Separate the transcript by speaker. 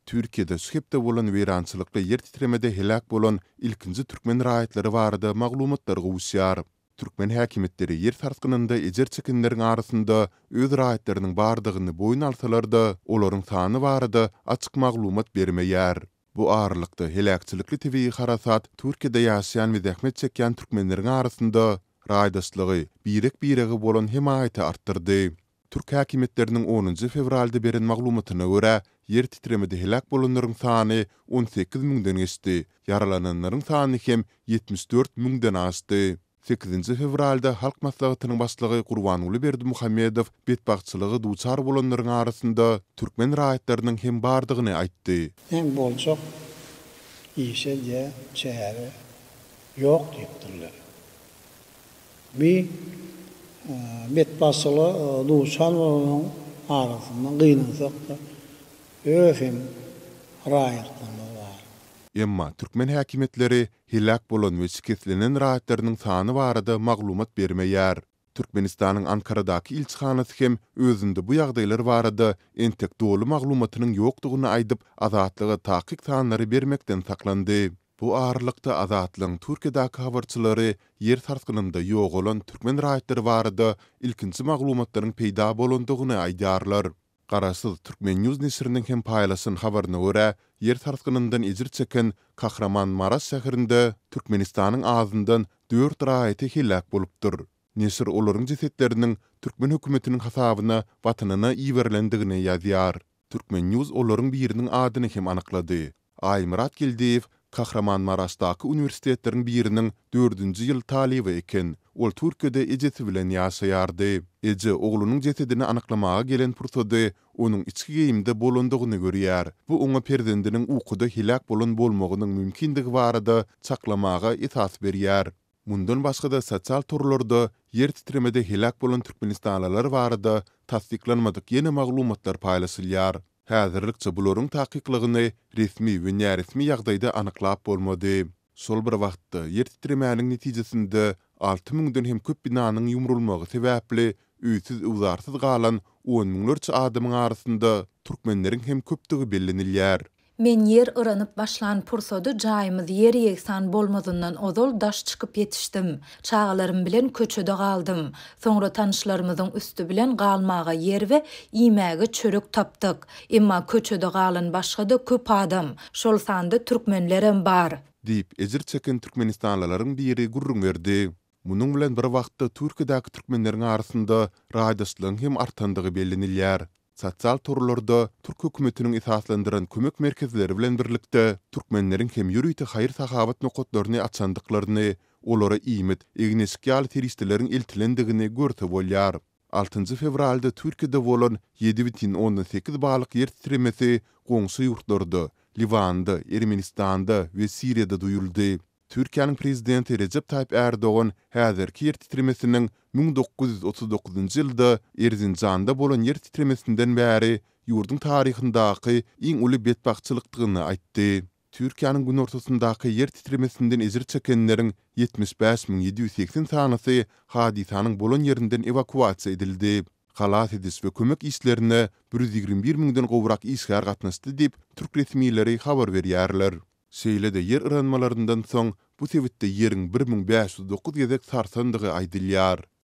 Speaker 1: Türkiýede şu hepde bolan weýrançylykly ýer titremede heläk bolan ilkinji türkmen raýatlary barada maglumatlar gowuşýar. Türkmen häkimiýetleri ýer sarsgynynda ejir çekenleriň arasynda öz raýatlarynyň bardygyny boýun alsalar-da, olaryň sany barada açyk maglumat bermeýär. Bu aralykda, heläkçilikli tebigy harasat Türkiýede ýaşaýan we zähmet çekýän türkmenleriň arasynda raýdaşlygy, birek-birege bolan hemaýaty artdyrdy. Türk häkimiýetleriniň onunjy fewralda beren maglumatyna görä, ýer titremede heläk bolanlaryň sany 18 müňden geçdi, ýaralananlaryň sany hem 74 müňden aşdy. Sekizinji fewralda Halk Maslahatynyň başlygy Gurbanguly Berdimuhamedow betbagtçylyga duçar bolanlaryň arasynda türkmen raýatlarynyň hem bardygyny aýtdy.
Speaker 2: Hem boljak işe diýä çäre ýok diýipdirler. Bi betbagtçylyga duçar bolanlaryň arasynda gynansak-da öz hem raýatlarymyz bar.
Speaker 1: Emma türkmen häkimiýetleri heläk bolan we şikeslenen raýatlarynyň sany barada maglumat bermeýär. Türkmenistanyň Ankaradaky ilçihanasy hem özünde bu ýagdaýlar barada entek doly maglumatynyň ýokdugyny aýdyp, Azatlyga takyk sanlary bermekden saklandy. Bu aralykda, Azatlygyň Türkiýedäki habarçylary ýer sarsgynynda ýogalan türkmen raýatlary barada ilkinji maglumatlaryň peýda bolandygyny aýdýarlar. Garaşsyz Turkmen. News neşiriniň hem paýlaşan habaryna görä, ýer sarsgynyndan ejir çeken Kahramanmaraş şäherinde Türkmenistanyň azyndan dört raýaty heläk bolupdyr. Neşir olaryň jesetleriniň türkmen hökümetiniň hasabyna watanyna iberilendigini ýazýar. Turkmen. News olaryň biriniň adyny hem anyklady. Aýmyrat Geldiýew Kahramanmaraşdaky uniwersitetleriň biriniň dördünji ýyl talyby eken. Ol Türkiýede ejesi bilen ýaşaýardy. Eje oglunyň jesedini anyklamaga gelen pursady onuň içki geýimde bolandygyny görýär. Bu oňa perzendiniň ukuda heläk bolan bolmagynyň mümkindigi barada çaklamaga esas berýär. Mundan başga-da sosial torlarda ýer titremede heläk bolan türkmenistanlylar barada tassyklanmadyk ýene maglumatlar paýlaşylýar. Häzirlikçe bularyň takyklygyny resmi we näresmi ýagdaýda anyklap bolmady. Şol bir wagtda, ýer titremäniň netijesinde 6 müňden hem köp binanyň ýumrulmagy sebäpli öýsüz-öwzarsyz galan on müňlerçe adamyň arasynda türkmenleriň hem köpdügi bellenilýär.
Speaker 3: Men ýer yranyp başlan pursady jaýymyz ýer-ýegsan bolmazyndan ozal daş çykyp ýetişdim. Çagalarym bilen köçede galdym. Soňra tanyşlarymyzyň üsti bilen galmaga ýer we iýmäge çörek tapdyk. Emma köçede galan başga-da köp adam, şol sanda türkmenlerem bar.
Speaker 1: Diýip, ejir çeken türkmenistanlylaryň biri gürrüň berdi. Munuň bilen bir wagtda Türkiýedäki türkmenleriň arasynda raýdaşlygyň hem artandygy bellenilýär. Sosial torlarda türk hökümetiniň esaslandyran kömek merkezleri bilen birlikde türkmenleriň hem ýörite haýyr-sahawat nokatlaryny açandyklaryny, olara iýmit, egin-eşik ýaly serişdeleriň eltilendigini görse bolýar. Altynjy fewralda Türkiýede bolan 7,8 ballyk ýer titremesi goňşy ýurtlarda, Liwanda, Ermenistanda we Siriýada duýuldy. Türkiýäniň Prezidenti Rejep Taýyp Ärdogan häzirki ýer titremesiniň 1939-njy ýylda Erzinjanda bolan ýer titremesinden bäri ýurduň taryhyndaky iň uly betbagtçylykdygyny aýtdy. Türkiýäniň günortasyndaky ýer titremesinden ejir çekenleriň 75 780 sanysy hadysanyň bolan ýerinden ewakuasiýa edildi. Halas ediş we kömek işlerine 121 müňden gowrak işgär gatnaşdy diýip, türk resmileri habar berýärler. Şeýle-de ýer yranmalaryndan soň bu sebitde ýeriň 1509 gezek sarsandygy aýdylýar.